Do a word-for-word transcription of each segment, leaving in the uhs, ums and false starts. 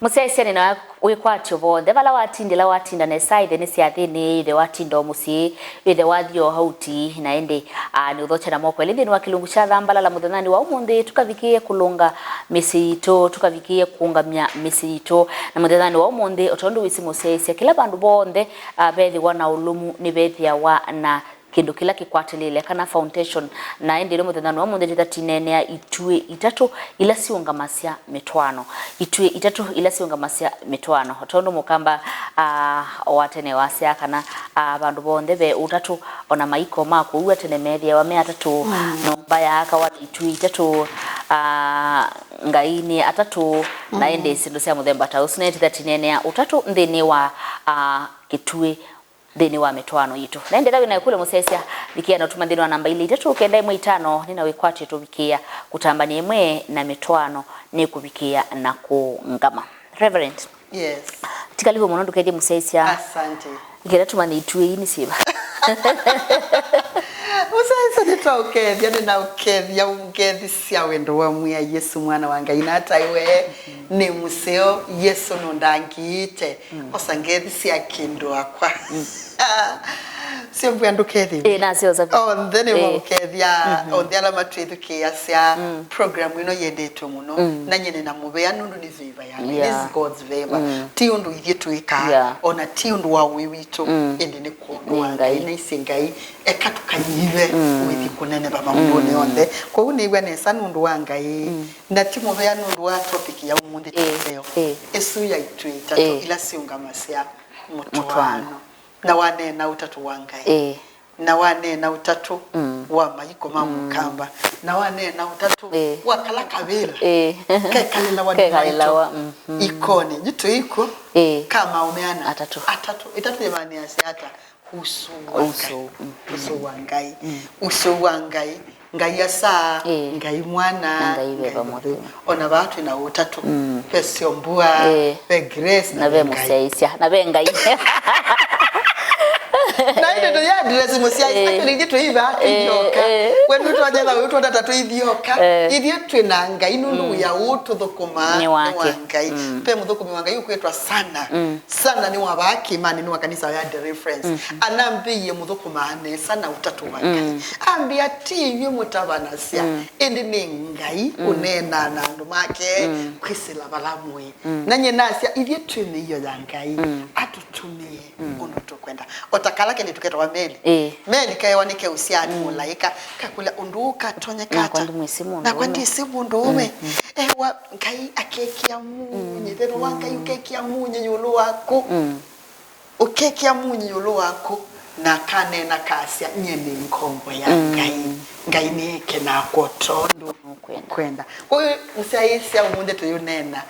Mũsyaĩĩsya nĩ na wĩkwatyo vonthe, vala watindĩla watinda nesa, ĩthe nĩ syathĩnĩ, ĩthe watinda o mũsyĩ, ĩthe wathi o auti, na ĩndĩ, ah, nĩ ũthokya na moko elĩ nthĩnĩ wa kĩlungu kya Thambalala mũthenyanĩ wa ũmũnthĩ, tũkavikĩĩe kũlũnga mĩsyĩ yitũ, tũkavikĩĩe kũũngamya mĩsyĩ yitũ. Na mũthenyanĩ wa ũmũnthĩ, o tondũ wĩsĩ mũsyaĩĩsya, kĩla vandũ vonthe, ah, vethĩwa na ũlũmu, nĩvethĩawa na kĩndũ kĩla kĩkwatĩlĩle, kana foundation. Na ĩndĩ ĩno mũthenyanĩ wa ũmũnthĩ nĩtatineenea ituĩ itatũ ila siũngamasya mĩtwaano. Ituĩ itatũ ila siũngamasya mĩtwaano. O tondũ mũkamba, ah, wa tene wasyaa kana, ah, vandũ vonthe ve ũtatũ, ona maiko ma kũua tene meethĩawa me atatũ, nyũmba yaakawa na ituĩ itatũ, ah, Ngai nĩ atatũ, na ĩndĩ syĩndũ sya mũthemba ta ũsu. Na ĩndĩ nĩtatineenea ũtatũ nthĩnĩ wa, ah, kĩtuĩ nthĩnĩ wa mĩtwaano yitũ. Na ĩndĩ ĩla wĩ na ĩkũlyo mũsyaĩĩsya, vikĩĩa na ũtũma nthĩnĩ wa namba ilĩ itatũ kenda ĩmwe itano, nĩ na wĩkwatyo tũvikĩĩa kũtambany'a ĩmwe na mĩtwaano nĩ kũvikĩĩa na kũũngama. Reverend, Yes. Tikalivo mũno ndũkethye mũsyaĩĩsya. Asante. Kĩla tũmanye ituĩ ii nĩ syĩva. Mũsyaĩĩsya nĩtwaũkethya, nĩnaũkethya, ũngethya sya wendo wa Mwĩai Yesũ Mwana wa Ngai, na ataĩwe nĩ mũseo, Yesũ nũndangĩĩte. Osa ngethi sya kĩndũ akwa. Sio mbua ndũkethĩwe. Ĩĩ, nasyosa vyũ. Onthe nĩ maũkethya, onthe ala matwĩthukĩĩasya program ĩno yendetwe mũno. Na nyie nĩ na mũvea nũndũ nĩ favor ya Ngai. Yeah. This is God's favor. Ti ũndũ ithyĩ twĩkaa, ona ti ũndũ wa ũĩ witũ, ĩndĩ nĩ kwondũ wa Ngai. Ngai. Naisye Ngai, eka tũkanyive, ũithi kũneneva maũndũnĩ onthe. Kwoou nĩw'a nesa nũndũ wa Ngai. Na ti mũvea nũndũ wa topic ya ũmũnthĩ, ĩĩ, tũseo. Ĩĩ. Ĩsu ya ituĩ itatũ, ĩĩ, ila siũngamasya mũtwaano. Mũtwaano. Na waneena ũtatũ wa Ngai. Ĩĩ. Na waneena ũtatũ wa maiko ma mũkamba. Na waneena ũtatũ wa kala kavĩla. Ĩĩ. Kekalĩlawa nĩ maitũ ikonĩ. Yu tũikw'o. Ĩĩ. Ka maũme ana atatũ. Atatũ. Ĩtatũ yĩmanĩasya ata? Uso wa Ngai. Uso wa Ngai. Uso wa Ngai. Ngai Asa, ĩĩ, Ngai Mwana, na Ngai Veva Mũtheu. Mũtheu. Ona vaa twĩ na ũtatũ. Ve Syombua, ĩĩ, ve Grace, na ve Ngai. Mũsyaĩĩsya, na ve Ngai. Na ĩndĩ tũyĩ address mũsyaĩĩsya, ĩĩ, actually ithyĩ tũiva, ĩĩ, ithyĩ oka. Ĩĩ. We nĩtwanyetha ũyũ twona ta twĩ ithyĩ oka. Ĩĩ. Ithyĩ twĩ na Ngai nũndũ wĩa ũũ tũthũkũmaa nĩ wa Ngai. Ve mũthũkũmi wa Ngai ũkwĩtwa Sana. Sana nĩ wa vaa kĩĩmanĩ, nĩ wa kanisa ya Deliverance. Anambĩie mũthũkũmaa nesa na ũtatũ wa Ngai. Ambĩa, ti inyuĩ mũtavanasya, ĩndĩ nĩ Ngai ũneenaa na andũ make kwĩsĩla vala mũĩ. Na nyie nasya, ithyĩ twĩ mĩio ya Ngai, atũtũmĩe ũndũ tũkwenda. O ta kala kĩndũ kĩtawa Meli. Ĩĩ. Meli keewa nĩ keũ sya mũlaĩka, kakũlya ũndũ ũũ katonyeka ata? Nakwa ndimwĩsĩ mũndũ ũme. Nakwa ndĩsĩ mũndũ ũme. Ewa Ngai akekĩa munyi, veva wa Ngai ũkekĩa munyi ĩũlũ waku. Ũkekĩa munyi ĩũlũ waku, na akaneena akasya, nyie nĩ ngombo ya Ngai. Ngai nĩekenaa kw'o tondũ ũkwenda. Ũkwenda. Kwoou mũsyaĩĩsya ũmũnthĩ tũyũneena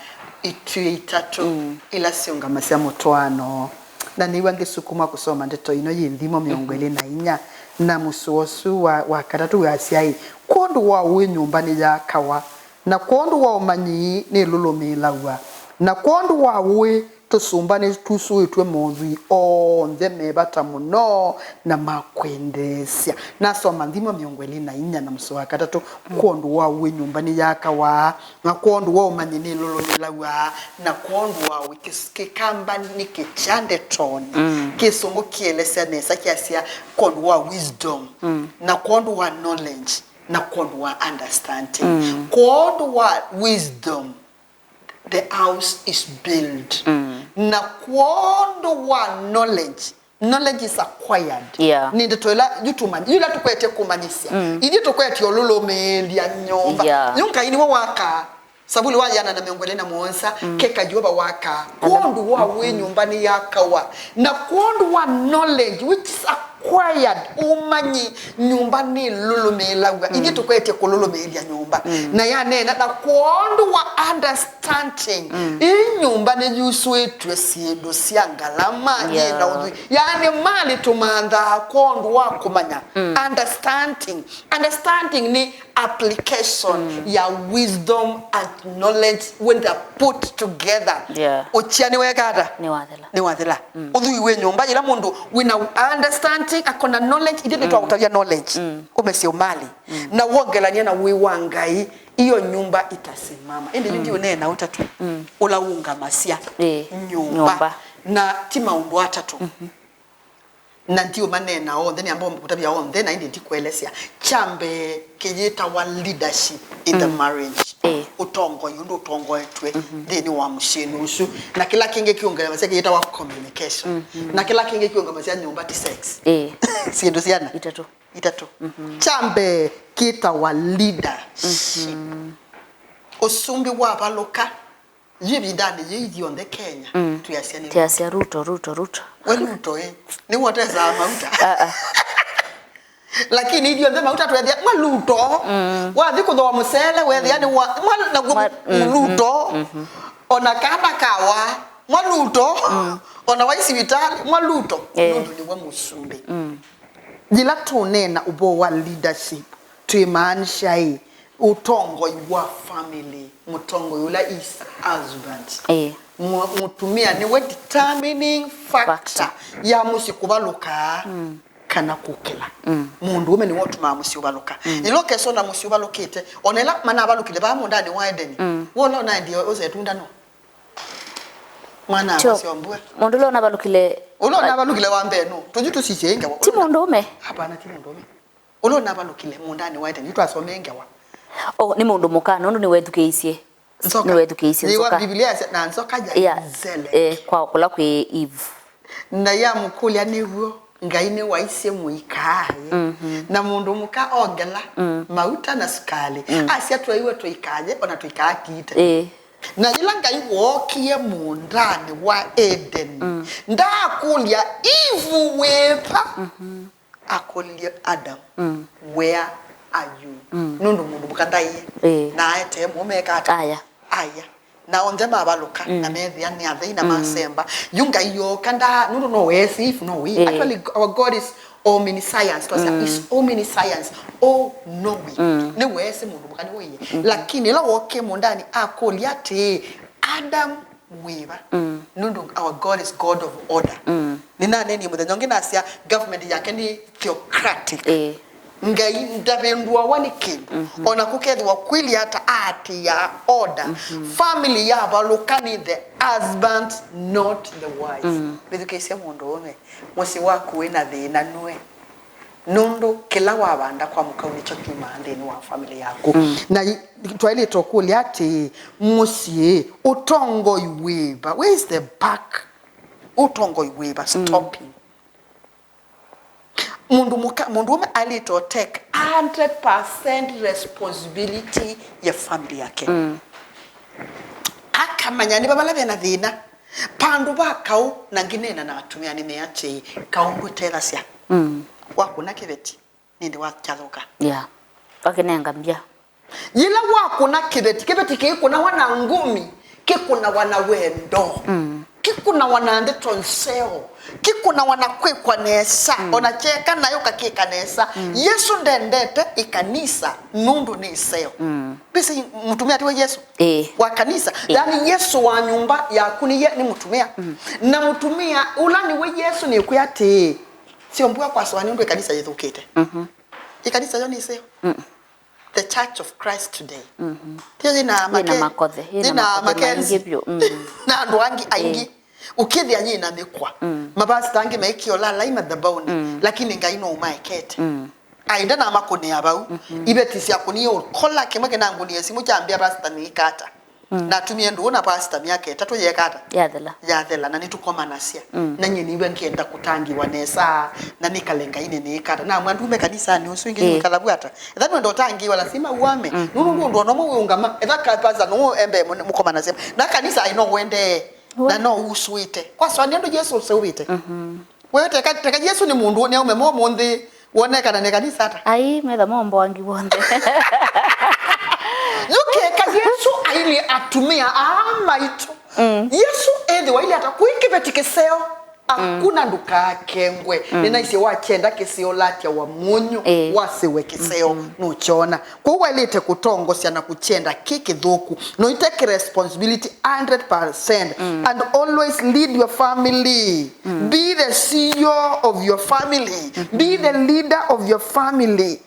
ituĩ itatũ ila siũngamasya mũtwaano. Na nĩw'a ngĩsukuma kũsoma ndeto ĩno yĩ Nthimo mĩongo ĩlĩ na inya, na mũsoa ũsu wa, wa katatũ wĩasya ĩ, kwondũ wa ũĩ nyũmba nĩyakawa, na kwondũ wa ũmanyi nĩlũlũmĩĩlaw'a, na kwondũ wa ũĩ tũsũmba nĩtũsũĩtw'e mothwii onthe me vata mũno na ma kwendeesya. Nasoma Nthimo mĩongo ĩlĩ na inya na mũsoa wa katatũ, kwondũ wa ũĩ nyũmba nĩyakawa, na kwondũ wa ũmanyi nĩlũlũmĩĩlaw'a, na kwondũ wa ũĩ kĩs-, kĩkamba nĩ kĩkya ndetonĩ. Kĩsũngũ kĩelesya nesa kyasya, kwondũ wa wisdom, na kwondũ wa knowledge, na kwondũ wa understanding. Kwondũ wa wisdom, the house is built. Na kwondũ wa knowledge, knowledge is acquired. Yeah. Nĩ ndeto ĩla yu tũmany-, yu ĩla tũkwetye kũmanyĩsya. Ithyĩ tũkwetye ũlũlũmĩĩlya nyũmba. Yeah. Yu Ngai nĩwe wakaa. Savuli wa ĩana na mĩongo ĩlĩ na mũonza, keka Yeova wakaa. Kwondũ wa ũĩ nyũmba nĩyakawa. Na kwondũ wa knowledge, which is acquired, ũmanyi, nyũmba nĩlũlũmĩĩlaw'a. Ithyĩ tũkwetye kũlũlũmĩĩlya nyũmba. Na yaneena, na kwondũ wa understanding, ĩĩ nyũmba nĩyusũĩtw'e syĩndũ sya ngalama, yĩ na ũthwii. Yaani, malĩ tũmanthaa kwondũ wa kũmanya. Understanding. Understanding nĩ application ya wisdom and knowledge when they are put together. Yeah. Ũkya nĩweka ata? Nĩwathela. Nĩwathela. Ũthwii wĩ nyũmba, yĩla mũndũ wĩna understanding, akona knowledge, ithe nĩtwaũtavya knowledge, ũmesye ũmali, na wongelania na wĩ wa Ngai, iyo nyumba itasimama. Ĩndĩ yu ndiũneena ũtatũ, ũla ũngamasya Ĩĩ, nyũmba. Nyũmba. Na ti maũndũ atatũ. Na ndiũmaneena onthe, nĩamba kũtavya onthe, na ĩndĩ ndikũelesya. Kya mbee kĩyĩtawa leadership in the marriage. Ĩĩ. Ũtongoi, ũndũ ũtongoetw'e nthĩnĩ wa mũsyĩnĩ ũsu. Na kĩla kĩngĩ kĩũngamasya kĩyĩtawa communication. Na kĩla kĩngĩ kĩũngamasya nyũmba ti sex. Ĩĩ. Syĩndũ syana Itatũ. Itatũ. Kya mbee kĩtawa leadership. Ũsumbĩ wavalũka. Yu ĩvindanĩ yĩĩ ithyonthe Kenya, twĩasya nĩ Twĩasya Ruto, Ruto, Ruto. We Ruto, ĩ? Nĩwe ũtesaa mauta? Ah, ah. Lakini ithyonthe mauta twethĩa, mwa Ruto. Wathi kũthooa mũsele, wethĩa nĩ wa, mwa, naguo Mwa, Ruto. Ona kana kawa, mwa Ruto. Ona wai sivitalĩ, mwa Ruto. Eh. Nũndũ nĩwe mũsumbĩ. Yĩla tũneena ũvoo wa leadership, twĩmaanisha ĩ, ũtongoi wa family, mũtongoi ũla is husband. Ĩĩ. Mu-, mũtumĩa nĩwe determining factor Factor. ya mũsyĩ kũvalũka kana kũkĩla. Mũndũũme nĩwe ũtumaa mũsyĩ ũvalũka. Yĩla ũkesona mũsyĩ ũvalũkĩte, ona ĩla manavalũkile vaa mũũndanĩ wa Edeni, wola ũnaendie ũzetunda nũ? Mwana Sure. akwa syombua. Mũndũ ũla ũnavalũkile Ũla ũnavalũkile wa mbee nũ? Tũthi tũsisye ĩ ngewa. Ti mũndũũme? Hapana, ti mũndũũme. Ũla ũnavalũkile mũũndanĩ wa Edeni, yu twasomee ngewa. Oh, nĩ mũndũ mũka, nũndũ nĩwethukĩĩisye. Nzoka. Nĩwethukĩĩisye Yĩwa nzoka. Biblia yasya, na nzoka Yeah. yaizele. Eh, kwa kũla kwĩ Eve. Na yamũkũlya, nĩw'o Ngai nĩwaisye mũikaaye. Na mũndũ mũka ongela mauta na sukalĩ. Asya, twaiwe tũikaaye, ona tũikaatite. Eh. Na yĩla Ngai wookie mũũndanĩ wa Edeni, ndaakũlya Eve wĩva? Akũlilye Adam, where are you? Nũndũ mũndũ mũka ndaie. Ĩĩ. Na aetee mũũme eka ata? Aya. Aya. Na onthe mavalũka, na methĩa nĩ athei na masemba. Yu Ngai yooka nda, nũndũ no weesi Eve, no we. Ĩĩ. Actually, our God is omniscience, twasya, is omniscience, all knowing. Nĩ weesi mũndũ mũka nĩ wĩie. Lakini ĩla wookie mũũndanĩ, akũlya atĩĩ, Adam, wĩva? Nũndũ our God is God of order. Nĩnaneenie mũthenya ũngĩ nasya government yake nĩ theocratic. Ĩĩ. Ngai ndavĩndũawa nĩ kĩndũ. Ona kũkethĩwa kwĩlĩ ata, aatĩĩaa order. Family yavalũka nĩ the husband, not the wife. Vĩthukĩĩsya mũndũũme, mũsyĩ waku wĩna thĩna nue. Nũndũ kĩla wavanda kwa mũkau nĩkyo kyumaa nthĩnĩ wa family yaku. Na i-, twaĩlĩte ũkũlya atĩĩ, mũsyĩ, ũtongoi wĩva? Where is the buck? Ũtongoi wĩva? Stopping. Mũndũ mũka, mũndũũme aĩlĩte ũ take a hundred percent responsibility ya family yake. Akamanya nĩ va vala vena thĩna. Vandũ va kaũ, na ngineena na atumĩa nĩ meatĩĩ, kaũ ndwĩtethasya. Wakũna kĩveti, nĩndĩ wakyathũka. Yeah. Wakĩnenga mbya. Yĩla wakũna kĩveti, kĩveti kĩikũnawa na ngumi, kĩkũnawa na wendo. Kĩkũnawa na ndeto nzeo. Kĩkũnawa na kwĩkwa nesa. Ona kyeka nayo kakĩka nesa. Yesu ndendete ĩkanisa nũndũ nĩ ĩseo. Mbĩsĩ mũtumĩa tiwe Yesu? Ĩĩ. Wa kanisa. Ĩĩ. Yaani Yesu wa nyũmba yaku nĩye nĩ mũtumĩa. Na mũtumĩa ũla nĩwe Yesu nĩkwĩa atĩĩ, sio mbua kwasũanĩa ũndũ ĩkanisa yĩthũkĩte. Ĩkanisa yo nĩ ĩseo. The Church of Christ today. Tyo yĩna Yĩna make-, makothe, yĩna yĩna makothe make-, maingĩ vyũ. Na andũ angĩ aingĩ. Ũkĩthĩa yĩna mĩkwa. Mapasita angĩ maikie ũlalai mathabaunĩ, lakini Ngai no ũmaekete. Aĩ, ndanamakũnĩa vau. Iveti syakũnie ũkola kĩmwe kĩnangũnie simũ kyambĩa pasita nĩĩka ata. Natumie ndũũ na pasita myaka ĩtatũ yeka ata? Yathela. Yathela, na nĩtũkomanasya. Na nyie nĩw'a ngĩenda kũtangĩĩwa nesa, na nĩkale Ngai nĩnĩĩka ata. Namwĩa ndume kanisanĩ ũsu ĩngĩ nĩwĩkala vu ata? Etha nĩwenda ũtangĩĩwa, lasima ũame. Nũndũ nũndũ ona ũmwe wĩũngama, etha ka pasita nũũ embee mũne-, mũkomanasya. Na kanisa aĩ no ũendee, na no usũĩte. Kwasũanĩa andũ Yesu ũseũvĩte. We teka, teka Yesu nĩ mũndũ nĩaume mo mũnthĩ wonekana nĩ kanisa ata? Ai, metha momboangi w'onthe. Yũkeka Yesu ailyĩ atumĩa aa maitũ. Yesu ethĩwa ailyĩ ata kwĩ kĩveti kĩseo? Akuna ndũkaakengwe. Nĩnaisye wakyenda kĩseo latya wa mũnyũ, eh, wasĩwe kĩseo, nũkyona. Kwoou waĩlĩte kũtongosya na kũkyenda kĩ kĩthũku. No you take responsibility hundred percent and always lead your family. Be the C E O of your family. Be the leader of your family.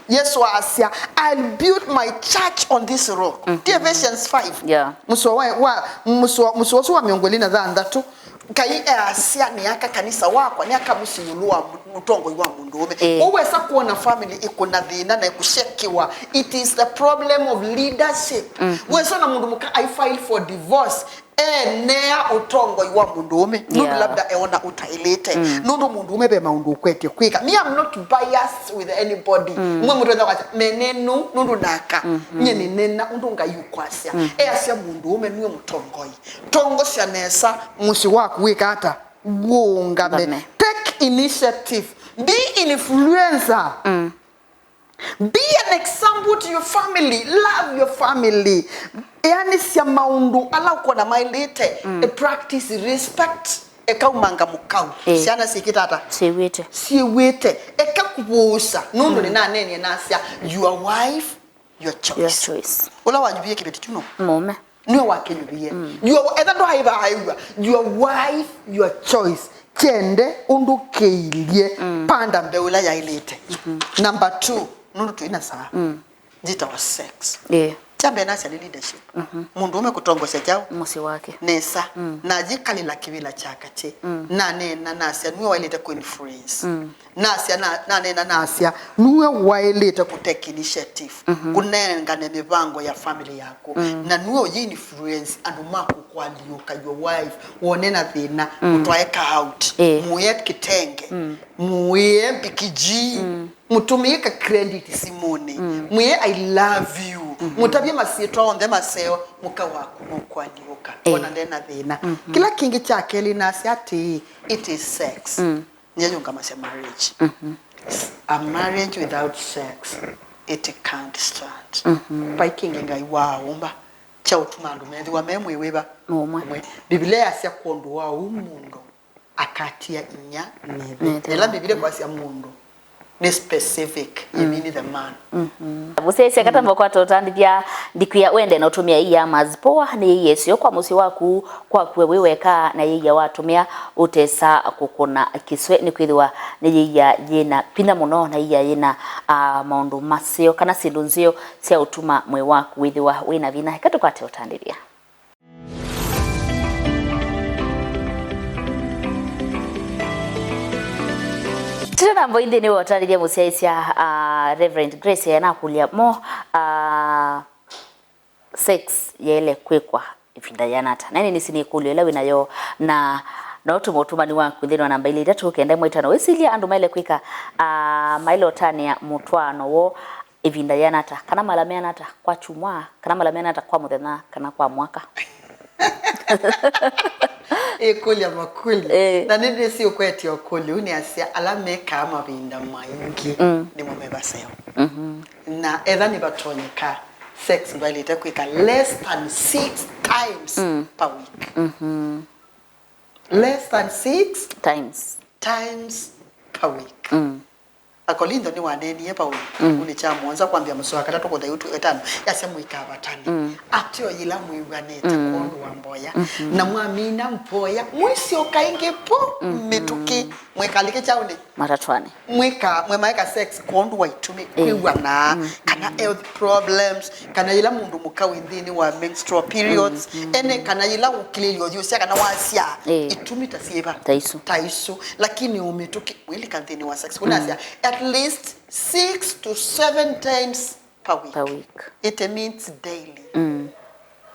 Yesu aasya, "I'll build my church on this rock." Ti Ephesians five? Yeah. Mũsoa wa, wa, mũsoa, mũsoa ũsu wa mĩongo ĩlĩ na thanthatũ, Ngai easya, "Nĩaka kanisa wakwa, nĩaka mũsyĩ ĩũlũ wa mũ-, ũtongoi wa mũndũũme." Eh. Kwoou wesa kwona family ĩkũna thĩna na ĩkũshekiwa, it is the problem of leadership. Wesa ona mũndũ mũka ai file for divorce, enea ũtongoi wa mũndũũme nũndũ, yeah, labda eona ũtaĩlĩte. Nũndũ mũndũũme ve maũndũ ũkwetye kwĩka. Me, I'm not biased with anybody. Mwe mũndũ enda kwasya, "Menenu nũndũ naka." Nye nĩnena ũndũ Ngai ũkwasya. Easya mũndũũme nue mũtongoi. Tongosya nesa mũsyĩ waku wĩka ata? Wũũngame. Ngame. Take initiative. Be influencer. Be an example to your family. Love your family. Eanĩsya maũndũ ala ũkwona maĩlĩte. Practice respect. Eka umanga mũkau. Eh. Syana syĩkĩte ata? Syĩw'ĩte. Syĩw'ĩte. Eka kũvũũsa. Nũndũ nĩnaneenie nasya, your wife, your choice. Your choice. Ũla wanyuvie kĩveti kyu nũ? Mũũme. Nue wakĩnyuvie. Your, etha ndwaĩvaaĩw'a, your wife, your choice. Kyende ũndũ kĩilye, panda mbeũ ĩla yaĩlĩte. Number two, nũndũ twĩ na saa. Njĩtawa sex. Yeah. Kya mbee nasya nĩ leadership. Mũndũũme kũtongosya kyaũ? Mũsyĩ wake. Nesa. Na ayĩkalĩla kĩvĩla kya katĩ. Naneena nasya nue waĩlĩte kũ influence. Nasya na, naneena nasya, nue waĩlĩte kũ take initiative, kũnengane mĩvango ya family yaku. Na nue ũyĩ influence andũ maku kũalyũka your wife, wone na thĩna, mũtwae ka out, eh, mũye kĩtenge, mũye mbikiji, mũtũmĩe ka credit simũnĩ, mwĩe, "I love you." Mũtavye masyĩtwa onthe maseo, mũka waku nũkũalyũka, eh, ona ndena thĩna. Kĩla kĩngĩ kya kelĩ nasya atĩĩ, it is sex. Nĩyĩũngamasya marriage. A marriage without sex, it can't stand. Vai kĩngĩ Ngai waaũmba kya ũtuma andũ methĩwa me mwĩĩ wĩva? Mũmwe. Ũmwe. Mbivilia yasya kwondũ wa ũu mũndũ akatia inyia na ĩthe. Na ĩthe. Ĩla Mbivilia kwasya mũndũ, nĩ specific, you mean the man. Mũsyaĩĩsya katamba kwata ũtandĩthya, ndikwĩa wende na ũtũmĩa ĩia Mars Power, nĩ ĩia ĩseo kwa mũsyĩ waku, kwaku we wĩ weka, na ĩia watũmĩa ũtesa kũkũna kĩswe, nĩkwĩthĩwa nĩ ĩia yĩna vinya mũno, na ĩia yĩna, ah, maũndũ maseo, kana syĩndũ nzeo sya ũtuma mwĩĩ waku wĩthĩwa wĩna vinya. Eka tũkwate ũtandĩthya. Tũtana mboĩ nthĩnĩ wa ũtandĩthya mũsyaĩĩsya, ah, Reverend Grace anakũlya mo, ah, sex yaĩle kwĩkwa ĩvinda yĩana ata? Na ĩndĩ nĩsĩ nĩ ĩkũlyo ĩla wĩ nayo, na no ũtũme ũtũmani waku nthĩnĩ wa namba ilĩ itatũ kenda ĩmwe itano. Wĩsilya andũ maĩle kwĩka, ah, maĩle ũtanĩa mũtwaano woo ĩvinda yĩana ata, kana mala meana ata kwa kyumwa, kana mala meana ata kwa mũthenya, kana kwa mwaka? Ĩkũlya makũlyo. Eh. Na nĩndĩsĩ ũkwetye ũkũlyo ũu, nĩasya ala mekaa mavinda maingĩ nĩmo me vaseo. Na etha nĩvatonyeka, sex ndwaĩlĩte kwĩka less than six times per week. Less than six times. Times per week. Akolintho nĩwaneenie Vaulo kĩvunĩ kya mũonza kwambĩa mũsoa wa katatũ kũthaiũ tu ĩtano, yasya, "Mũikavatane." Ateo yĩla mwĩw'anĩte kwondũ wa mboya, na mwamina mboya, mwĩsyoka ĩngĩ po mĩtũkĩ, mwĩkalike kyaũnĩ. Matatwanĩ. Mwĩka, mwemaeka sex kwondũ wa itumi, kwĩw'ana, kana health problems, kana yĩla mũndũ mũka wĩ nthĩnĩ wa menstrual periods, ene, kana yĩla ũkilĩlye ũthyũsya, kana wasya, itumi ta syĩva? Ta isu. Ta isu. Lakini ũmĩtũkĩ, Mwĩlika nthĩnĩ wa sex. Kũnasya at least six to seven times per week. Per week. It means daily.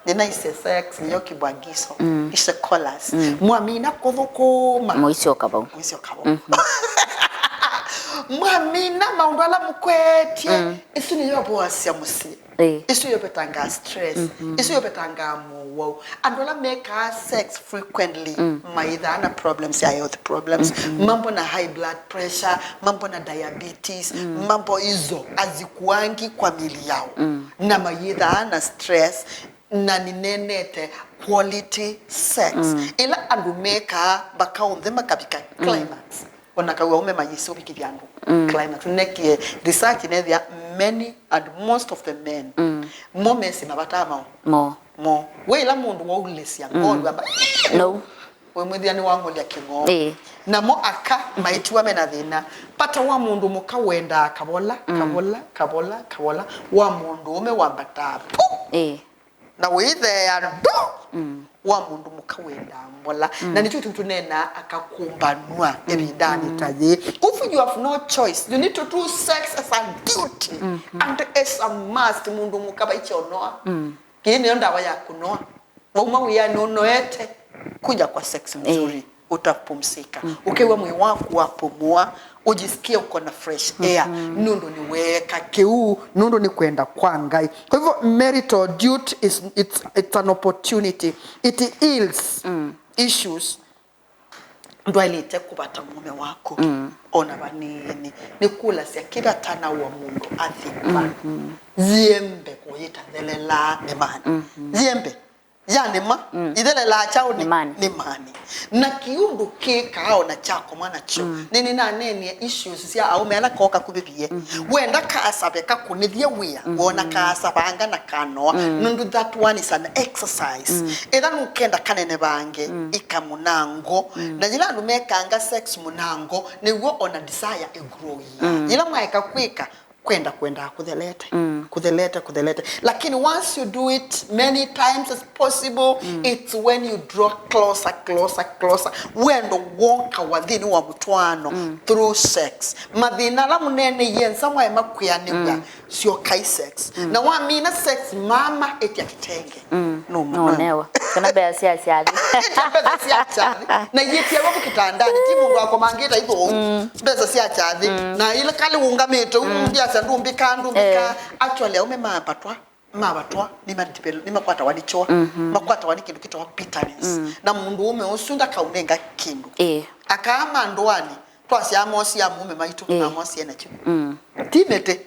Nĩnaisye sex nĩyo kĩbwagiso. It's a chorus. Mwamina kũthũkũma, mũisyoka vau. Mũisyoka vau. Mwamina maũndũ ala mũkwetye, ĩsu nĩyo voasya mũsyĩ. Ĩĩ. Isu yovetangaa stress. Isu yovetangaa mowau. Andũ ala mekaa sex frequently, mayĩthaa na problems ya health problems. Mambo na high blood pressure, mambo na diabetes, mambo hizo hazikuangi kwa miili yao. Na mayĩthaa na stress. Na ninenete quality sex. Mm. Ĩla andũ mekaa mpaka onthe makavika climax. Ona kau aume mayĩsĩ ũvikĩthya andũ climax. Nekie research nethĩa many and most of the men. Mm. Mo mesi mavataa mao. Mo. Mo. We ĩla mũndũ waulĩsya ngolu amba. No. Wĩmwĩthĩa nĩwang'olya kĩng'oo. Ĩĩ. Namo aka maitiwa mena thĩna. Pata wa mũndũ mũka wendaa kavola, kavola, kavola, kavola. Wa mũndũ ũme wambataa. Pu! Ĩĩ. Na wĩtheea ndo wa mũndũ mũka wendaa mbola. Na nĩkyo tu tũneenaa akakũmbanw'a ĩvindanĩ ta yĩĩ. Kufu you have no choice. You need to do sex as a duty and as a must. Mũndũ mũka vaikya ũnoa. Kĩĩ nĩyo ndawa ya kũnoa. Wauma wĩanĩ ũnoete, kuja kwa sex nzuri, utapumzika. Ũkew'a mwĩĩ waku wapumua, ujisikie uko na fresh air, nũndũ nĩweeka kĩu, nũndũ nĩ kwenda kwa Ngai. Kwa hivyo, marital duty is, it's, it's an opportunity. It heals issues. Ndwaĩlĩte kũvata mũũme waku ona vanini. Nĩkũlasya kĩvata na ũa mũndũ athi va. Yĩembe kũyĩta thelela nĩmanĩ. Yĩembe. Yanĩma, ithelelaa kyaũ nĩ? Nĩmanĩ. Nĩmanĩ. Na kĩũndũ kĩkaa ona kyakoma nakyo. Nĩnĩnaneenie issues sya aũme ala kooka kũvĩvie. Wenda kaasave kakũnĩthye wĩa, wona kaasavanga na kanoa. Nũndũ that one is an exercise. Ĩtha nũkenda kanene vange, ĩka mũnango. Na yĩla andũ mekanga sex mũnango, nĩw'o ona desire ĩgrow. Yĩla mwaeka kwĩka, kwenda kwendaa kũthelete. Kũthelete, kũthelete. Lakini once you do it many times as possible, it's when you draw closer, closer, closer. Wendo wonkawa nthĩnĩ wa mũtwaano through sex. Mathĩna ala mũneeneie nza mwaema kwĩanĩw'a, syokai sex. Na wamina sex, mama, ĩtya kĩtenge. Nũma. Nũnewa. Kana mbesa sya kyathi. Ĩtya mbesa sya kyathi. Na iĩtĩawa vu kĩtandanĩ, ti mũndũ akomangĩte ithũu. Mbesa sya kyathi. Na ila kalĩ ũngamĩte ũu, ndiasya ndũmbĩka, ndũmbĩka. Actually, aume mavatwa, mavatwa, nĩma-, nĩmakwatawa nĩ kyoa. Makwatawa nĩ kĩndũ kĩtawa bitterness. Na mũndũ ũme ũsu ndakaũnenga kĩndũ. Ĩĩ. Akaa ma ndũanĩ, twasyaa mosi ya mũũme maitũ, na mosi enakyo. Ti mĩtĩ.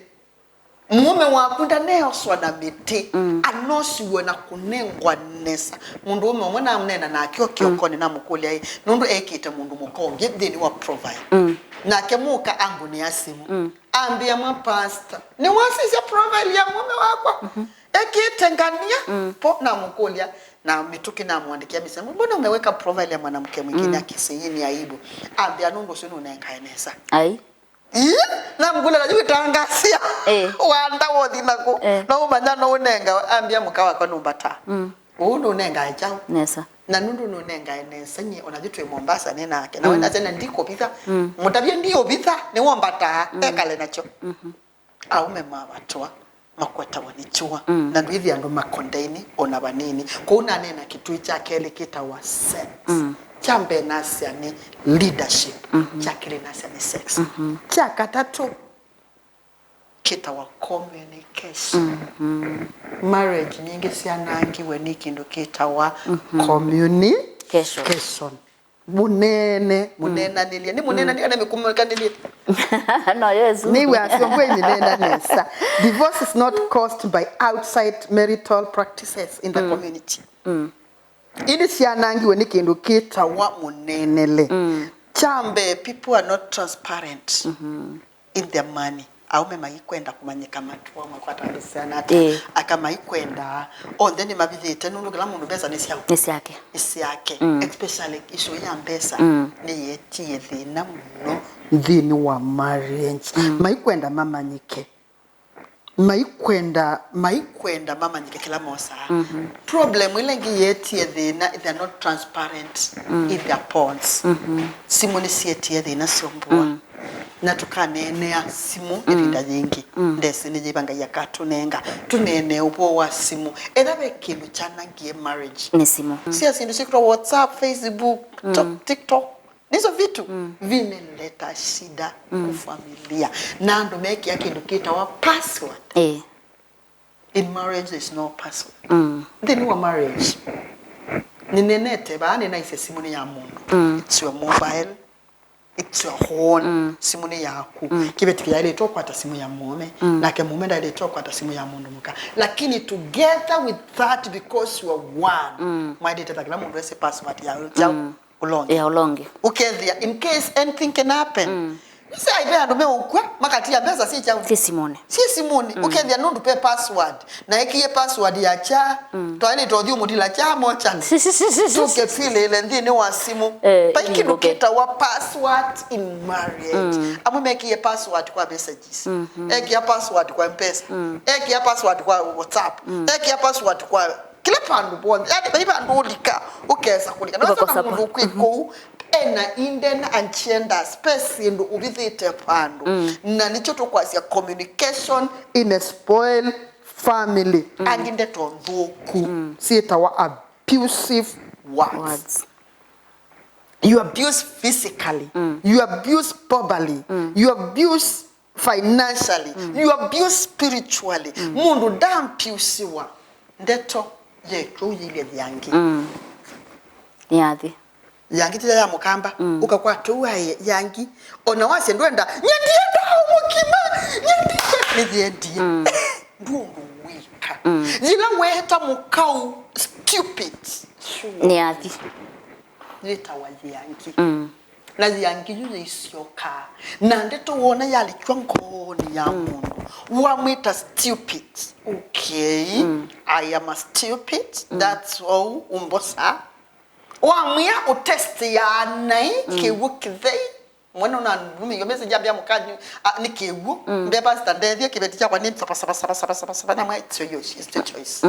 Mũũme waku ndaneoswa na mĩtĩ, anosiwe na kũnengwa nesa. Mũndũ ũme ũmwe namũneena nake o kĩokonĩ, namũkũlya ĩ, nũndũ ekĩte mũndũ mũka ũngĩ nthĩnĩ wa profile. Nake mũka angũnĩa simũ. Ambĩa mwa pastor, nĩwasisya profile ya mũũme wakwa? Ekĩte ngania? Po namũkũlya, na mĩtũkĩ namũandĩkĩa message, mbona umeweka profile ya mwanamke mwingine akĩsĩ? Hii ni aibu. Ambĩa, nũndũ ũsu nũnengae nesa. Ai. Ii, namũkũlya, na yu ĩtangasia. Eh. Wanda wothi naku. Eh. No ũmanya no ũnenga, ambĩa mũka wakwa nũmbataa. Ũu nũnengae kyaũ? Nesa. Na nũndũ nũnengae nesa, nyie ona yu twĩ Mombasa nĩ nake. Na we nasya na ndikũvitha. Mũtavye ndiũvitha, nĩwombataa, ekale nakyo. Aume mavatwa, makwatawa nĩ kyũa, na ndwĩthĩa andũ makondaini ona vanini. Kwoou naneena kĩtui kya kelĩ kĩtawa sex. Kya mbee nasya nĩ leadership, kya kelĩ nasya nĩ sex. Kya katatũ kĩtawa communication. Marriage nyingĩ syanangiwe nĩ kĩndũ kĩtawa communication. Mũneene, mũneenanĩlye. Nĩ mũneenanĩlye kana nĩ mũkũmũkanĩlye? No, Yesu. Nĩw'asya ngwĩ mĩneena nesa. Divorce is not caused by outside marital practices in the community. Ĩndĩ syanangiwe nĩ kĩndũ kĩtawa mũneenele. Kya mbee, people are not transparent in their money. Aume maikwenda kũmanyĩka matũa makwata mbesa syana ata, ĩĩ, aka maikwenda, onthe nĩmavithĩte, nũndũ kĩla mũndũ mbesa nĩ syaũ? Nĩ syake. Nĩ syake. Especially issue ya mbesa nĩyetie thĩna mũno nthĩnĩ wa marriage. Maikwenda mamanyĩke. Maikwenda, maikwenda mamanyĩke kĩla mosaa. Problem ĩla ĩngĩ yetie thĩna, they are not transparent in their phones. Simũ nĩsyetie thĩna syombua. Na tũkaneenea simũ ĩvinda yĩngĩ. Ndesĩ nĩ yĩva Ngai akatũnenga tũneenee ũvoo wa simũ. Ethĩwa ve kĩndũ kyanangie marriage, nĩ simũ. Sya syĩndũ syĩkwĩtwa WhatsApp, Facebook, TikTok. Nizo vitu vimeleta shida kwa familia. Na andũ mekĩa kĩndũ kĩtawa password. Eh. In marriage, there is no password. Nthĩnĩ wa marriage, nĩnenete vaa, nĩnaisye simũ nĩ ya mũndũ. It's your mobile. It's your own. Simũ nĩ yaku. Kĩveti kĩyaĩlĩte ũkwata simũ ya mũũme, nake mũũme ndaĩlĩte ũkwata simũ ya mũndũ mũka. Lakini together with that, because you are one, mwaĩlĩte ta kĩla mũndũ ese password ya, ya ũla ũngĩ. Ya ũla ũngĩ. Ũkethĩa, in case anything can happen. Nĩsĩ aive andũ meũkw'a, makatia mbesa syĩ kyaũ? Syĩ simũnĩ. Syĩ simũnĩ. Ũkethĩa nũndũ pe password. Na ekie password ya kya, twaĩlĩte ũthiĩ ũmũtila kya mochani. Tũke twilĩĩle nthĩnĩ wa simũ. Eh, vai kĩndũ ivingũke. Kĩtawa password in marriage. Amwe mekie password kwa messages. Ekia password kwa mpesa. Ekia password kwa WhatsApp. Ekia password kwa kĩla vandũ vonthe. Yani, vai vandũ ũlika, ũkesa kũlika. Na wasa na mũndũ kwĩ kũu, ena hidden agendas, pe syĩndũ ũvithĩte vandũ. Na nĩkyo tũkwasya communication in a spoil family. Angĩ ndeto nthũku syĩtawa abusive words. Words. You abuse physically, you abuse verbally, you abuse financially, you abuse spiritually. Mũndũ ndampiusiwa ndeto yetwe ũyĩlye yangi. Nĩ athi. Yangi tila ya mũkamba, ũkakwata ũu aĩ yangi. Ona wasye ndwenda, "Nyendie ndau mũkima, nyendie." Nĩyendie. Ndũ ũndũ wĩka. Yĩla weeta mũkau stupid. Nĩ athi. Yĩtawa yangi. Na yangi yu yĩisyokaa. Na ndeto wona yalikw'a ngoonĩ ya mũndũ. Wamwĩta stupid. Okay. I am a stupid. That's all umbosa. Wamwĩa ũtesti ya nai kĩw'ũ kĩthei. Mwana ona ndume yo message ambia mũkanyu, ah, nĩ kĩw'ũ. Mbe pastor ndethie kĩveti kyakwa nĩ saba, saba, saba, saba, saba, saba, na mwa it's your choice, it's your choice.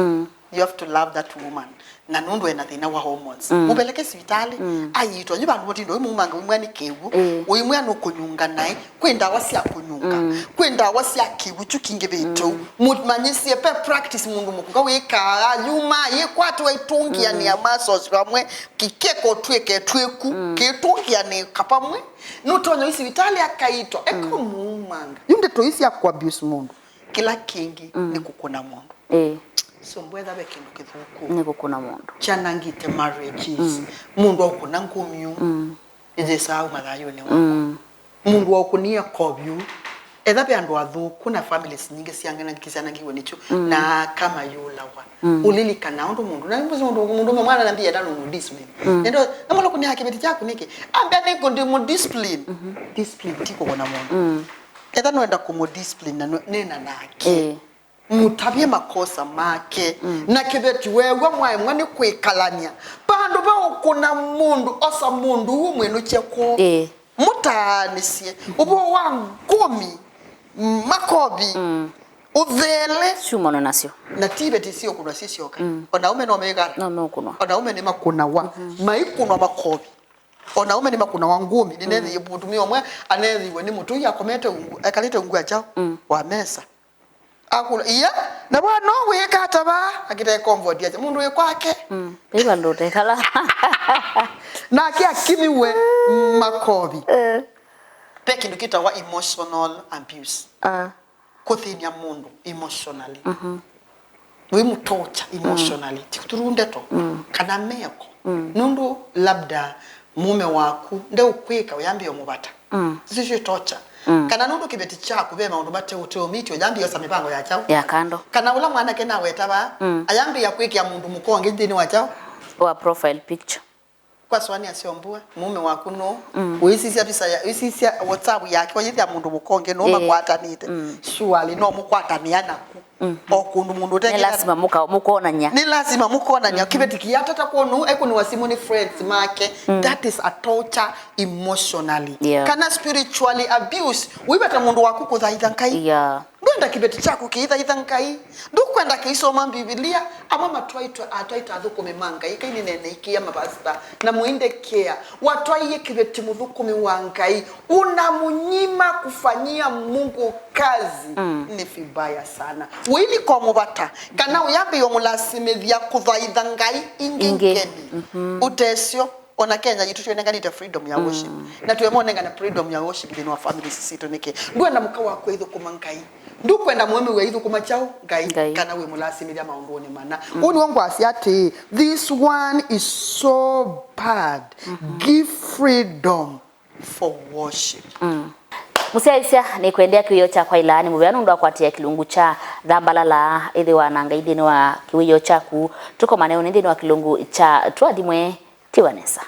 You have to love that woman. Na nũndũ ena thĩna wa hormones. Mũveleke sivitalĩ, ayitwa, yu vandũ votindo, wĩ mumanga wĩmwĩa nĩ kĩw'ũ. Ũimwĩa nũkũnyunga naĩ, kwĩ ndawa sya kũnyunga, kwĩ ndawa sya kĩw'ũ kyu kingĩ vĩtũ. Mũmanyĩsye pe practice mũndũ mũkũka wĩkaa, yuma, yĩkwatwa itũngĩanĩa muscles vamwe, kĩkeko twĩke twĩku, kĩtũngĩanĩka vamwe. Nũtonya ũi sivitalĩ akaitwa, eka mũmanga. Yu ndeto ii sya kũ abuse mũndũ. Kĩla kĩngĩ nĩ kũkũna mũndũ. Ĩĩ. So mbwetha ve kĩndũ kĩthũku. Nĩ kũkũna mũndũ. Kyanangĩte marriages. Mũndũ aũkũna ngũmyu. Ĩthĩsaa uma thayũnĩ wakwa. Mũndũ waũkũnie kovyu. Etha ve andũ athũku na families nyingĩ syanangĩwe nĩkyo. Na aka mayũlawa. Ũlilikana ũndũ mũndũ. Na nĩmbusi mũndũ, mũndũ ũmwe mwana nambia enda nũmũ discipline. Nendo, namũlũkũnia kĩveti kyaku nĩkĩ? Ambia nĩkũ ndĩmũ discipline. Discipline ti kũkũna mũndũ. Etha nũenda kũmũ discipline na nũ-, nena nake. Ĩĩ. Mũtavye makosa make. Na kĩveti weew'a mwaemwa nĩ kwĩkalany'a. Vandũ va ũkũna mũndũ, osa mũndũ ũũ mwĩnũkye kwoo. Ĩĩ. Mũtaanĩsye. Ũvoo wa ngũmi, makovi, ũthele. Syumano nasyo. Na ti iveti siũkũnwa sisyoka. Ona aume no mekala. No meũkũnwa. Ona aume nĩ makũnawa. Maikũnwa makovi. Ona aume nĩ makũnawa ngũmi. Nĩneethĩie mũtumĩa ũmwe aneethĩiwe nĩ mũtũi akomete ungu, ekalĩte ungu wa kyaũ? Wa mesa. Akũla, "Iya, na bwana ũũ wĩka ata vaa?" Akĩtae comfort yake. Mũndũ wĩ kwake. Vei vandũ ũtekala. Nake akimiwe makovi. Eh. Ve kĩndũ kĩtawa emotional abuse. Ah. Kũthĩny'a mũndũ emotionally. Wĩ mũtocha emotionally. Ti through ndeto. Kana meko. Nũndũ labda mũme waku ndeũkwĩka ũyambĩa ũmũvata. Isu syo torture. Kana nũndũ kĩveti kyaku ve maũndũ mate ũteũmĩtye ũyambĩa osa mĩvango ya kyaũ. Ya kando. Kana ũla mwanake naweta vaa, ayambĩa kwĩkĩa mũndũ mũka ũngĩ nthĩnĩ wa kyaũ. Wa profile picture. Kwasũanĩa syombua, mũme waku nũ, ũisisya visa ya, ũisisya WhatsApp yake, ũyĩthĩa mũndũ mũka ũngĩ nũ makwatanĩte. Surely no mũkwatanĩa naku. O kũndũ mũndũ ũtekĩla. Nĩ lazima mũka-, mũkonany'a. Nĩ lazima mũkonany'a. Kĩveti kĩatata kwonũ, ekũnĩwa simũ nĩ friends make. That is a torture emotionally. Yeah. Kana spiritually abuse. Ũivata mũndũ waku kũthaitha Ngai. Yeah. Ndwenda kĩveti kyaku kĩithaitha Ngai. Ndũkwenda kĩisoma Mbivilia. Amwe matwaitwe, atwaitwe athũkũmi ma Ngai. Kai nĩneneikĩa mavasita. Na mũindekea. Watwaie kĩveti mũthũkũmi wa Ngai. Unamnyima kufanyia Mungu kazi. Ni vibaya sana. Ũilika ũmũvata, kana ũyambĩĩa ũmũlasimĩthya kũthaitha ngai ingĩ ngeni. Ũtesyo, ona Kenya yitũ twĩnenganĩte freedom ya worship. Na twĩma ũnengana freedom ya worship nthĩnĩ wa families sitũ nĩkĩ? Ndwenda mũka waku aithũkũma Ngai. Ndũkwenda mũũme wĩ aithũkũma kyaũ? Ngai. Ngai. Kana wĩmũlasimĩthya maũndũnĩ mana. Ũu nĩw'o ngwasya atĩĩ, this one is so bad. Give freedom. for worship. Mũsyaĩĩsya, nĩkwendea kĩwĩoo kyakwa ĩla nĩ mũvea nũndũ wa kũatĩĩa kĩlungu kya Thambalala. Ĩthĩwa na Ngai nthĩnĩ wa kĩwĩoo kyaku. Tũkomane ũnĩ nthĩnĩ wa kĩlungu kya Tũathimwe. Tiwa nesa.